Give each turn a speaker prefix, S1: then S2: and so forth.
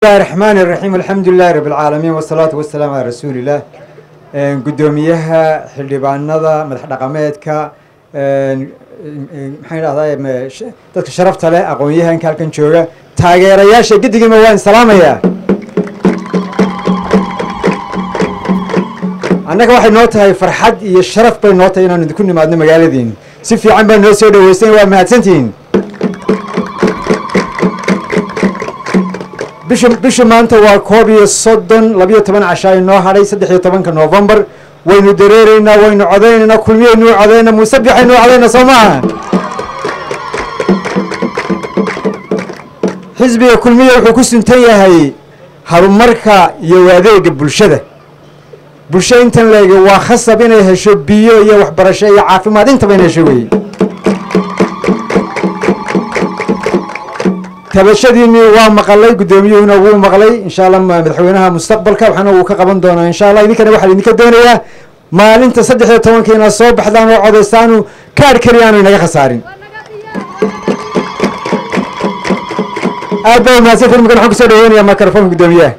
S1: Bismillahi raxmaani raxiim, alxamdu lilahi rabi alcaalamiin, wasalaatu wasalaamu calaa rasuulillaah. Guddoomiyaha, xildhibaanada, madax dhaqameedka, maxaan idhahdaa, dadka sharafta leh, aqoon-yahanka halkan jooga, taageerayaasha, giddigiima waan salaamayaa. Annaga waxay noo tahay farxad iyo sharaf bay noo tahay inaanu idinku nimaadno magaaladiin. Si fiican baa noo soo dhaweyseen, waa mahadsantihiin. Bisha maanta waa 31, 12 cashaa inoo hadhay 13-ka Novembar. Waynu dareereynaa, waynu codaynaynaa, Kulmiyaynu codayna, Muusabixaynu codayna, soo maaha? Xisbiga Kulmiya wuxuu ku suntan yahay horumarka iyo adeega bulshada. Bulsho intan leegi waa khasab inay hesho biyo iyo waxbarasho iyo caafimaad, intaba inay hesho weeye. Tabashadiinii waa maqalay, guddoomiyuhuna wuu maqlay. Insha Allah madaxweynaha mustaqbalka waxaana wuu ka qaban doonaa insha Allah. Idinkana waxaa idinka doonayaa maalinta 13-ka inaad soo baxdaan oo codaysaanu, kaadh keliya aanu inaga khasaarin. Aad baa umahadsantiin. Markan waxaan kusoo dhaweynayaa microfonka guddoomiyaha.